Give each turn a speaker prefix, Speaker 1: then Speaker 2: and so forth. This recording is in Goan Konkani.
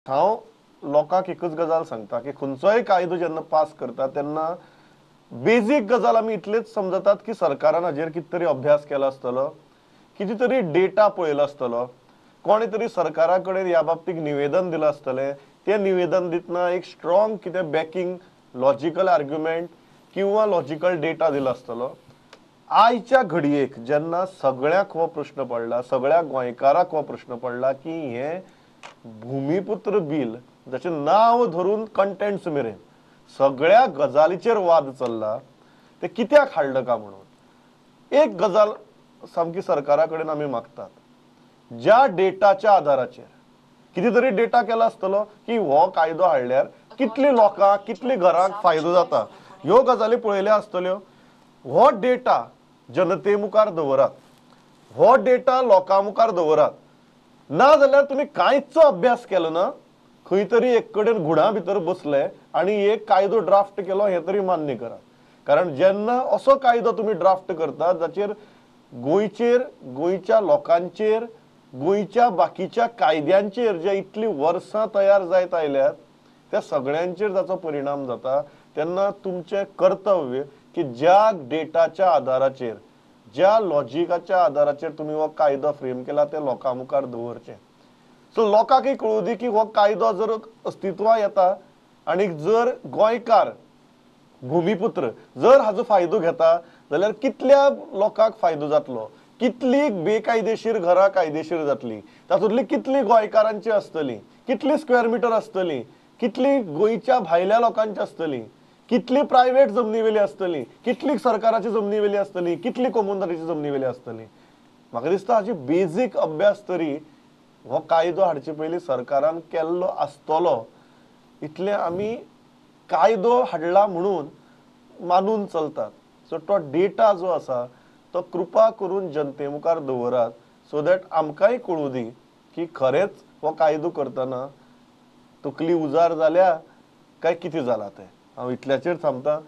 Speaker 1: हांव लोकांक एकच गजाल सांगता की खंयचोय कायदो जेन्ना पास करता तेन्ना बेजीक गजाल आमी इतलेच समजतात की सरकारान हाजेर कितें तरी अभ्यास केला आसतलो, कितें तरी डेटा पळयलो आसतलो, कोणे तरी सरकारा कडेन ह्या बाबतीक निवेदन दिलां आसतलें. तें निवेदन दितना एक स्ट्रॉंग कितें बॅकिंग लॉजिकल आर्ग्युमेंट किंवा लॉजिकल डेटा दिला आसतलो. आयच्या घडयेक जेन्ना सगळ्यांक हो प्रश्न पडला, सगळ्या गोंयकाराक हो प्रश्न पडला की हें भुमिपुत्र बील जाचें नांव धरून कंटेंट्स मेरेन सगळ्या गजालीचेर वाद चल्ला ते कित्याक हाडलं का म्हणून एक गजाल सामकी सरकारा कडेन आमी मागतात, ज्या डेटाच्या आधाराचेर कितें तरी डेटा केला आसतलो की हो कायदो हाडल्यार कितली लोकांक कितली घरांक फायदो जाता, ह्यो गजाली पळयल्यो आसतल्यो. हो डेटा जनते मुखार दवरात, हो डेटा लोकां मुखार दवरात, ना जाल्यार तुमी कांयच अभ्यास केलो ना, खंय तरी एक कडेन घुडां भितर बसले आनी एक कायदो ड्राफ्ट केलो हें तरी मान्य करात. कारण जेन्ना असो कायदो तुमी ड्राफ्ट करतात जाचेर गोंयचेर, गोंयच्या लोकांचेर, गोंयच्या बाकीच्या कायद्यांचेर जे इतली वर्सां तयार जायत आयल्यात त्या सगळ्यांचेर जाचो परिणाम जाता, तेन्ना तुमचें कर्तव्य की ज्या डेटाच्या आधाराचेर, ज्या लॉजिकाच्या आधाराचेर तुमी हो कायदो फ्रेम केला ते लोकां मुखार दवरचें. सो लोकांकय कळूं दी की हो कायदो जर अस्तित्वांत येता आनी जर गोंयकार भुमिपुत्र जर हाजो फायदो घेता जाल्यार कितल्या लोकांक फायदो जातलो, कितली बेकायदेशीर घरां कायदेशीर जातली, तातूंतली कितली गोंयकारांची आसतली, कितली स्क्वेअर मिटर आसतली, कितली गोंयच्या भायल्या लोकांची आसतली, कितली प्रायव्हेट जमनी वेली आसतली, कितली सरकाराची जमनी वेली आसतली, कितली कोमुनदारीची जमनी वेली आसतली. म्हाका दिसता हाची बेजीक अभ्यास तरी हो कायदो हाडचे पयलीं सरकारान केल्लो आसतलो. इतलें आमी कायदो हाडला म्हणून मानून चलतात. सो तो डेटा जो आसा तो कृपा करून जनते मुखार दवरात, सो that आमकांय कळूं दी की खरेंच हो कायदो करतना तकली उजार जाल्या काय कितें जालां तें. हांव इतल्याचेर थांबता.